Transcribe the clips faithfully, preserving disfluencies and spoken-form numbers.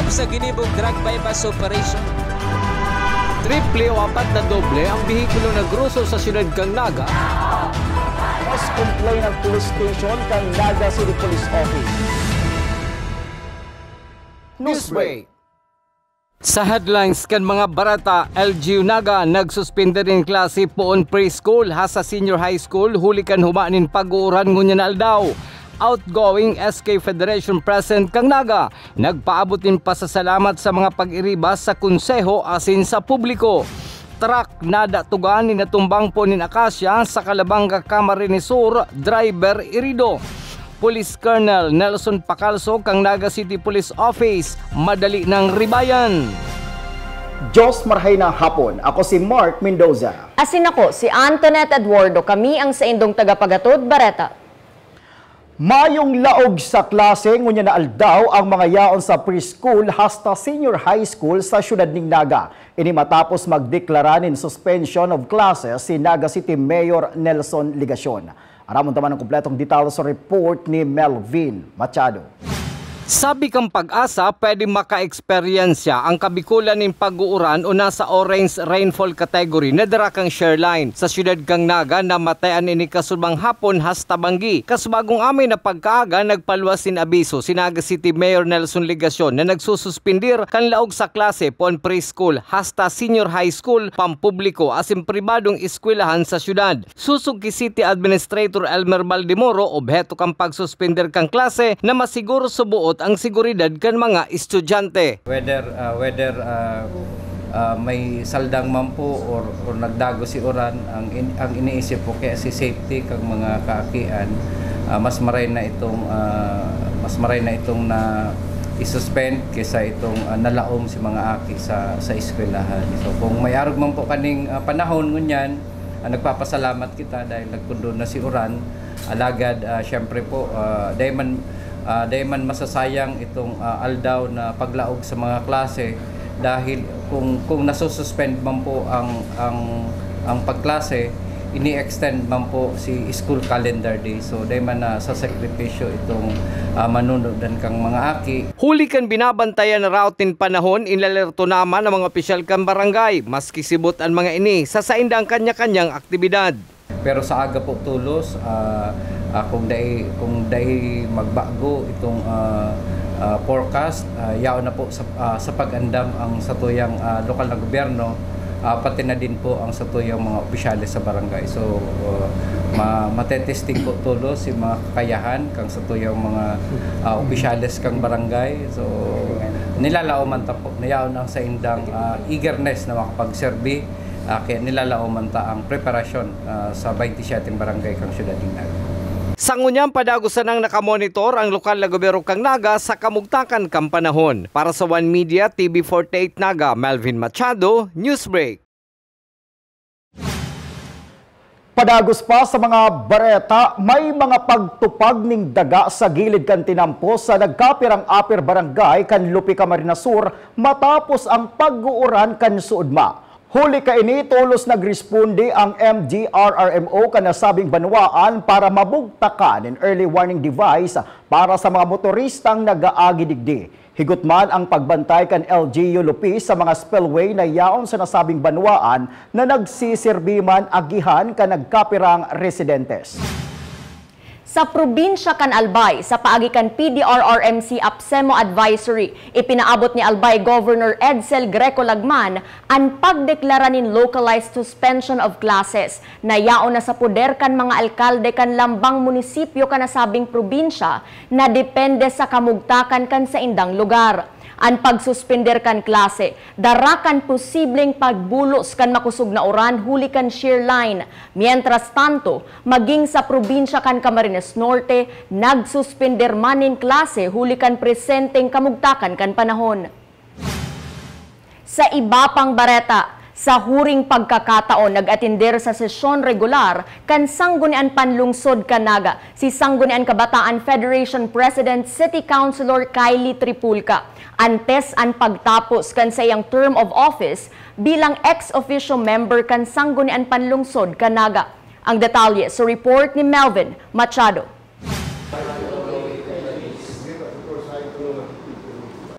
Sa ginibong drug buy-bust operation, triple o apat na doble ang behikulo na groso sa siyudad kan Naga. Mas complain ang police station kan Naga City Police Office. Newsbreak. Sa headlines kan mga bareta, L G U Naga nagsuspende nin klase poon preschool hasta senior high school huli kan human nin pag-uuran ngunyan na aldaw. Outgoing S K Federation President kan Naga nagpaabot nin pasasalamat sa mga pag-iriba sa konseho asin sa publiko. Truck nadatugan nin natumbang poon nin akasya sa Calabanga, Camarines Sur, driver irido. Police Colonel Nelson Pacalso kan Naga City Police Office, madali nang ribayan. Diyos marhay na hapon. Ako si Mark Mendoza. Asin ako si Antoinette Eduardo. Kami ang saindong tagapagatod, Bareta. Mayong laog sa klase ngunyan na aldaw ang mga yaon sa preschool hasta senior high school sa siyudad nin Naga. Ini matapos magdeklara nin suspension of classes si Naga City Mayor Nelson Legacion. Aramon ta man an kompletong detalye sa report ni Melvin Machado. Sabi kan PAGASA, pwede makaeksperyensya ang Kabikulan nin pag-uuran o nasa orange rainfall category na dara kan Shareline. Sa siyudad kan Naga, namatayan ini kasunbang hapon hasta banggi. Kasubagong amay na pagkaaga, nagpaluwas nin abiso si Naga City Mayor Nelson Legacion na nagsususpindir kan laog sa klase poon preschool hasta senior high school, pampubliko asin pribadong eskwelahan sa siyudad. Sosog ki City Administrator Elmer Baldemoro, obheto kan pagsuspender kan klase na masiguro suboot ang seguridad kan mga estudyante. Whether, ah, whether, ah, ah, may saldang man po or, or nagdagos si uran, ang in-, ang iniisip po kaya si safety kang mga kaakian, ah, mas maray na itong, ah, mas maray na itong na i-suspend kaysa itong, ah, nalaom si mga aki sa, sa eskwelahan. So, kung may arog man po kaning, ah, panahon ngunyan, ah, nagpapasalamat kita dahil nagkundo na si uran. Alagad, ah, siyempre po, ah, dai man, ah, dai man masasayang itong, ah, aldaw na paglaog sa mga klase dahil kung, kung nasususpend man po ang, ang, ang pagklase, ini-extend man po si school calendar day. So, dai man na sa sakripisyo itong, ah, manunudan kang mga aki. Huli kan binabantayan na route nin panahon, inalerto naman ang mga opisyal kan barangay, maski sibot an mga ini sa saindang kanya-kanyang aktibidad. Pero sa aga po tolos, ah, ah, kung dai, kung dai magbago itong, ah, ah, forecast, ah, yaon na po sa, ah, sa pag-andam ang satuyang, ah, lokal na gobyerno, ah, pati na din po ang satuyang mga opisyales sa barangay. So, ah, ma-, matetesting po tolos si mga kakayahan kang satuyang mga, ah, opisyales kang barangay. So, nilalaoman ta po na yaon ang saindang, ah, eagerness na makapagserbi. Ah, kaya nilalaoman ta ang preparasyon, ah, sa twenty-seven barangay kang siyudad nin Naga. Sa ngunyan, padagos sanang nakamonitor ang lokal na gobyerno kang Naga sa kamugtakan kan panahon. Para sa One Media, T V forty-eight Naga, Melvin Machado, Newsbreak. Padagos pa sa mga bareta, may mga pagtupag nin daga sa gilid kan tinampo sa nagkapirang aper barangay kan Lupi, Camarines Sur, matapos ang pag-uuran kan suodma. Huli kaini, tolos nagresponde ang M D R R M O kan nasabing banwaan para mabugtakan nin early warning device para sa mga motoristang nag-aagi digdi. Higot man ang pagbantay kan L G U Lupi sa mga spillway na yaon sa nasabing banwaan na nagsiserbi man agihan kan nagkapirang residentes. Sa probinsya kan Albay, sa paagi kan P D R R M C APSEMO Advisory, ipinaabot ni Albay Governor Edsel Greco Lagman an pagdeklara nin localized suspension of classes na yaon na sa poder kan mga alkalde kan lambang munisipyo kan nasabing probinsya na depende sa kamugtakan kan saindang lugar. An pagsuspender kan klase dara kan posibleng pagbulos kan makosog na uran huli kan shear line. Mientras tanto, maging sa probinsya kan Camarines Norte, nagsuspender man nin klase huli kan presenteng kamugtakan kan panahon. Sa iba pang bareta, sa huring pagkakataon, nag-atender sa sesyon regular kan Sanggunian Panlungsod kan Naga si Sanggunian Kabataan Federation President City Councilor Kylie Tripulca, antes an pagtapos kan saiyang term of office bilang ex officio member kan Sanggunian Panlungsod kan Naga. Ang detalye sa report ni Melvin Machado.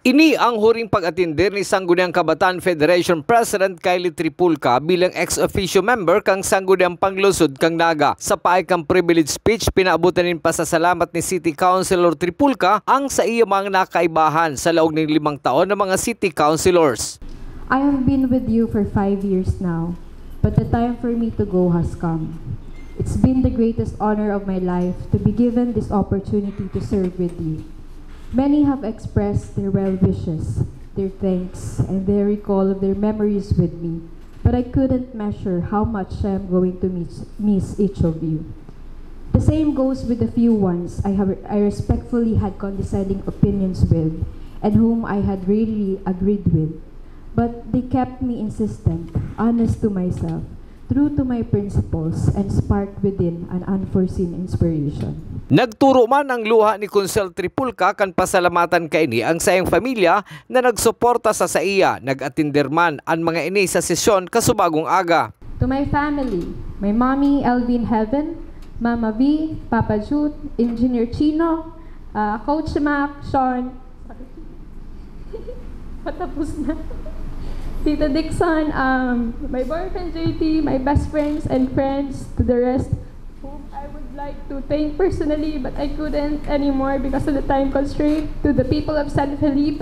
Ini ang huring pag-atender ni Sangguniang Kabataan Federation President Kylie Tripulca bilang ex officio member kan Sangguniang Panglungsod kan Naga. Sa paagi kan privilege speech, pinaabot na nin pasasalamat ni City Councilor Tripulca ang sa iya mga nakaibahan sa laog nin limang taon na mga city councilors. I have been with you for five years now, but the time for me to go has come. It's been the greatest honor of my life to be given this opportunity to serve with you. Many have expressed their well wishes, their thanks, and their recall of their memories with me, but I couldn't measure how much I am going to miss, miss each of you. The same goes with the few ones I have I respectfully had condescending opinions with and whom I had rarely agreed with. But they kept me insistent, honest to myself, true to my principles, and sparked within an unforeseen inspiration. Nagturo man ang luha ni Konsel Tripulca kan pasalamatan kaini ang saiyang pamilya na nagsuporta sa saiya. Nag-atender man an mga ini sa sesyon kasubagong aga. To my family, my mommy, Elvin Heaven, Mama V, Papa Jute, Engineer Chino, uh, Coach Mac, Sean, patapos na. Tito Dixon, um, my boyfriend J T, my best friends and friends, to the rest whom I would like to thank personally but I couldn't anymore because of the time constraint, to the people of San Felipe,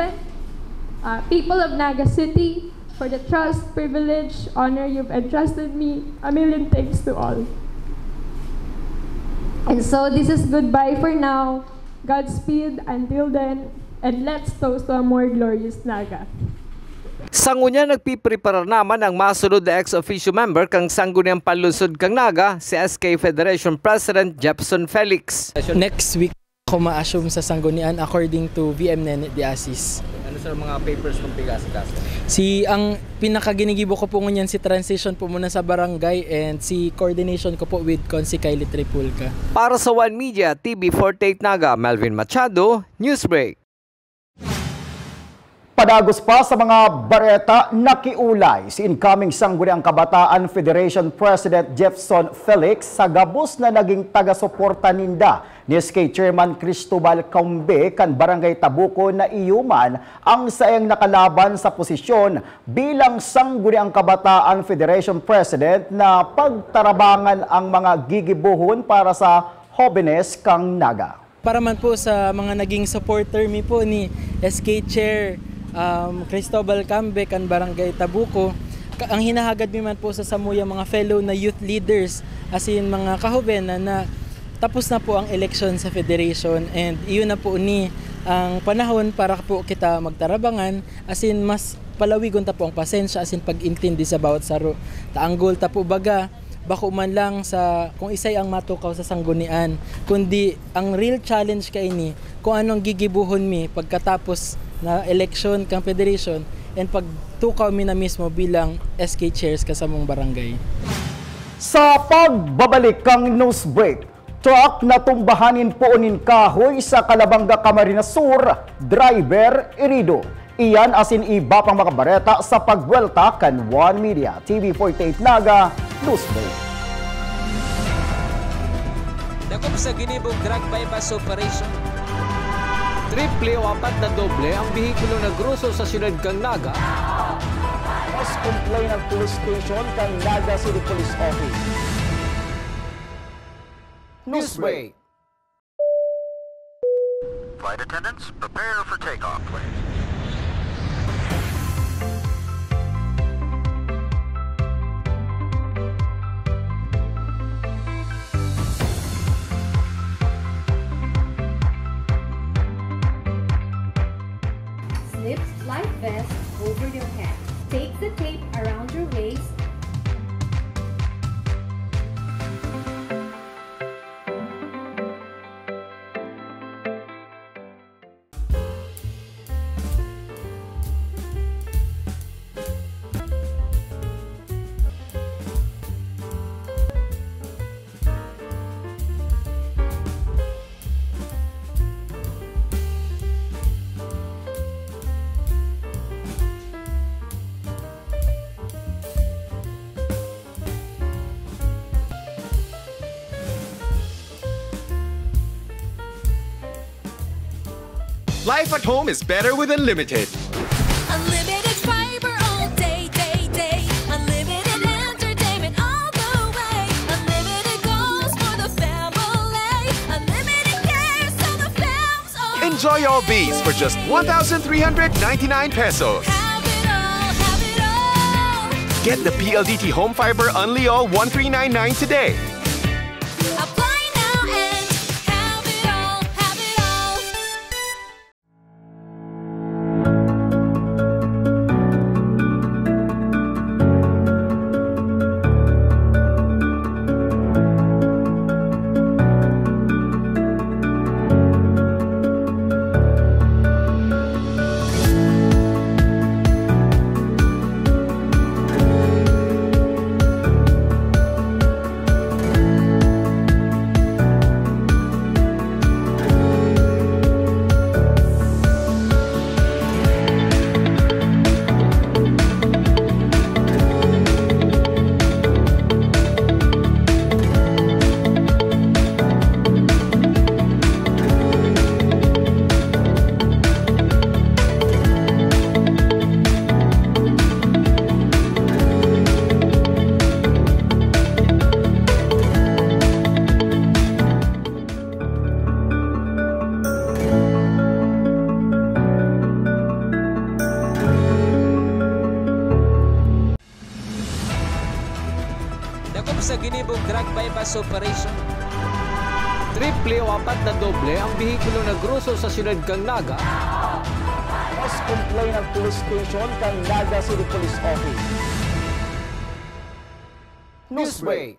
uh, people of Naga City, for the trust, privilege, honor you've entrusted me. A million thanks to all. And so, this is goodbye for now. Godspeed until then, and let's toast to a more glorious Naga. Sa ngunyan, nagpiprepara naman ang masunod na ex officio member kan Sangguniang Panlungsod kan Naga, si S K Federation President Jefferson Felix. Next week ako ma-assume sa Sanggunian according to V M Nene de Asis. Ano sa mga papers kung pigasikaso? Si ang pinakaginigibo ko po ngunyan si transition po muna sa barangay and si coordination ko po with Consi Kylie Tripulca. Para sa One Media, T V forty-eight Naga, Melvin Machado, Newsbreak. Padagos pa sa mga bareta, nakiulay si incoming Sangguniang Kabataan Federation President Jefferson Felix sa gabos na naging taga-suporta ninda ni S K Chairman Cristobal Caumbe kan Barangay Tabuco na iyo man ang saiyang nakalaban sa posisyon bilang Sangguniang Kabataan Federation President na pagtarabangan ang mga gigibohon para sa hobenes kan Naga. Para man po sa mga naging supporter mi po ni S K Chair um, Cristobal Caumbe kan Barangay Tabuco, ang hinahagad mi man po sa samuyang mga fellow na youth leaders, as in mga kahobenan na tapos na po ang eleksyon sa federation and iyon na po ni ang panahon para po kita magtarabangan, as in mas palawigon ta po ang pasensya as in pag-intindi sa bawat saro. Ta ang goal ta po baga, bako man lang sa kung isay ang matukaw sa sanggunian, kundi ang real challenge kaini kung anong gigibuhon mi pagkatapos na eleksyon kang federation and pagtukaw mi na mismo bilang S K chairs ka samong barangay. Sa pagbabalik kang news break, truck na tumbahan nin poon nin kahoy sa Calabanga, Camarines Sur, driver, irido. Iyan asin iba pang mga bareta sa pagbuwelta kan One Media, T V forty-eight Naga, Luzon. Dakop sa ginibong drug buy-bust operation. Triple o apat na doble ang behikulo na groso sa siyudad kan Naga. Mas complain ang police station kan Naga City Police Office. Newsbreak. Flight attendants, prepare for takeoff, please. Slip life vest over your head. Take the tape around your waist. Life at home is better with Unlimited. Unlimited fiber all day, day, day. Unlimited entertainment all the way. Unlimited goals for the family. Unlimited care so the fam's all. Enjoy all these for just one thousand three hundred ninety-nine pesos. Have it all, have it all. Get the P L D T Home Fiber Unli All one three nine nine today. Apply now and have it all, have it all. Dakop sa ginibong drug buy-bust operation. Triple o apat na doble ang behikulo na groso sa siyudad kan Naga. Mas complain ang police station kan Naga City Police Office. Newsbreak.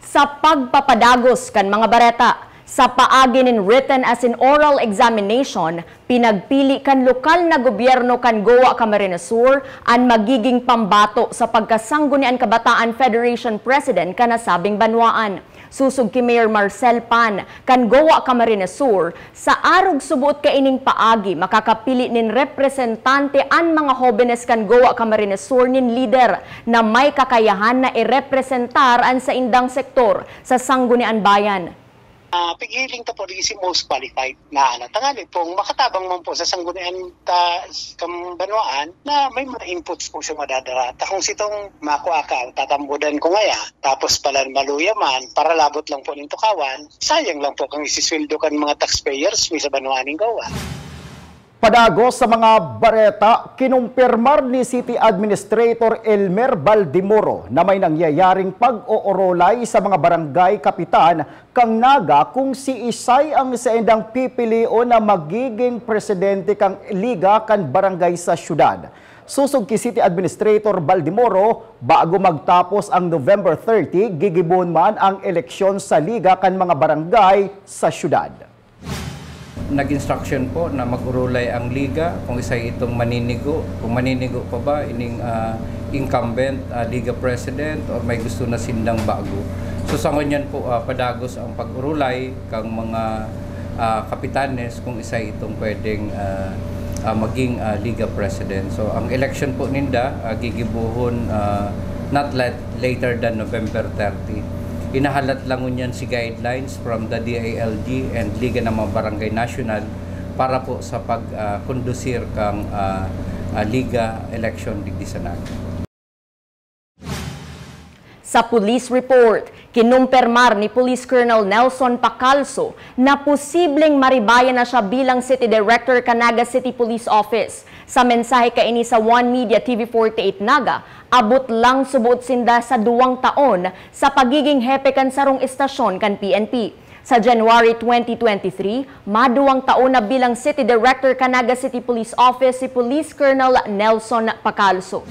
Sa pagpapadagos kan mga bareta, sa paagi nin written asin oral examination, pinagpili kan lokal na gobyerno kan Goa Camarines Sur an magiging pambato sa pagkasanggunian kabataan Federation President kan nasabing banwaan. Sosog ki Mayor Marcel Pan kan Goa Camarines Sur, sa arog suboot kaining paagi makakapili nin representante an mga hobenes kan Goa Camarines Sur nin lider na may kakayahan na irepresentar an saindang sektor sa Sanggunian Bayan. Ah, pighiling ta po, digdi si most qualified na ano. Tanganing pong makatabang man po sa sanggunian ta, kan banwaan na may mga inputs po siya madadara. Ta kung sitong makua ka, tatambudan ko ngaya, tapos pala maluya man, paralabot lang po nin tukawan, sayang lang po kan isisweldo kan mga taxpayers mi sa banwaan nin Goa. Padagos sa mga bareta, kinumpirmar ni City Administrator Elmer Baldimoro na may nangyayaring pag-oorolay sa mga barangay kapitan kan Naga kung siisay ang saindang pipilion na magiging presidente kan Liga kan Barangay sa syudad. Sosog ki City Administrator Baldimoro, bago magtapos ang November thirty, gigibohon man ang eleksyon sa Liga kan mga barangay sa syudad. Nag-instruction po na mag-orolay ang liga kung isay itong maninigo, kung maninigo pa ba ining, ah, incumbent, ah, liga president or may gusto na sindang bago. So sa ngunyan po, ah, padagos ang pag-orolay kang mga, ah, kapitanes kung isay itong pwedeng, ah, ah, maging, ah, liga president. So ang election po ninda, ah, gigibohon, ah, not let later than November thirty. Inahalat lang ngunyan si guidelines from the D I L G and Liga ng mga Barangay National para po sa pag, ah, kondusir kang, ah, ah, Liga election digdi sa Naga. Sa police report, kinumpirmar ni Police Colonel Nelson Pacalso na posibleng maribayan na siya bilang City Director kan Naga City Police Office. Sa mensahe kaini sa One Media T V forty-eight Naga, abot lang suboot sinda sa duwang taon sa pagiging hepe kan sarong estasyon kan P N P. Sa January twenty twenty-three, maduwang taon na bilang City Director kan Naga City Police Office si Police Colonel Nelson Pacalso.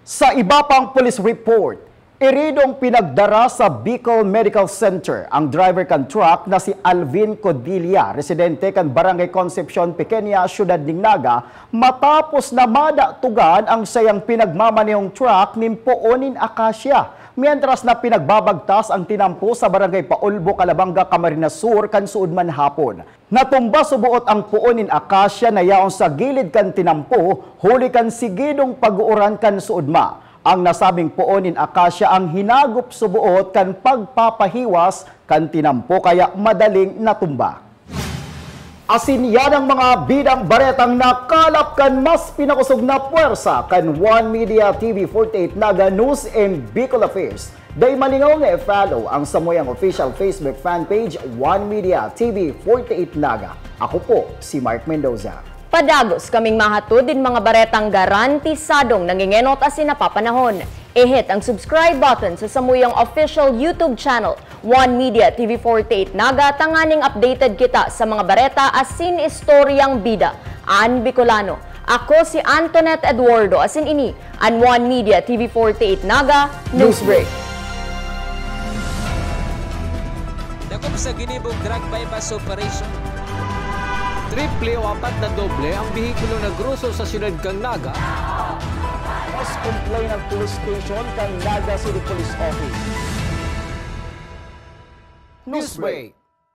Sa iba pang police report, iridong pinagdara sa Bicol Medical Center ang driver kan truck na si Alvin Codilla, residente kan Barangay Concepcion Pequeña, Siyudad nin Naga, matapos na madatugan ang sayang pinagmamanehong truck nin poon nin akasya, mientras na pinagbabagtas ang tinampo sa Barangay Paulbo, Calabanga, Camarines Sur kan suod man hapon. Natumba suboot ang poon nin akasya na yaon sa gilid kan tinampo huli kan sigidong pag-uuran kan suodma. Ang nasabing poon nin akasya ang hinagop suboot kan pagpapahiwas kan tinampo kaya madaling natumba. Asin yan ang mga bidang baretang nakalap kan mas pinakosog na pwersa kan One Media T V forty-eight Naga News and Bicol Affairs. Dai malingaw nga i-follow ang samuyang official Facebook fan page, One Media T V forty-eight Naga. Ako po si Mark Mendoza. Padagos kaming mahatod nin mga baretang garantisadong nangengenot asin napapanahon. I-hit ang subscribe button sa samuyang official YouTube channel, One Media T V forty-eight Naga, tanganing updated kita sa mga bareta asin istoryang bida an Bicolano. Ako si Antoinette Eduardo, asin ini an One Media T V forty-eight Naga Newsbreak. Dakop sa ginibong drug buy-bust operation. Triple o apat na doble ang behikulo nag-ruso sa siyudad kan Naga. Mas complain ang police station kan Naga City Police Office. Newsbreak.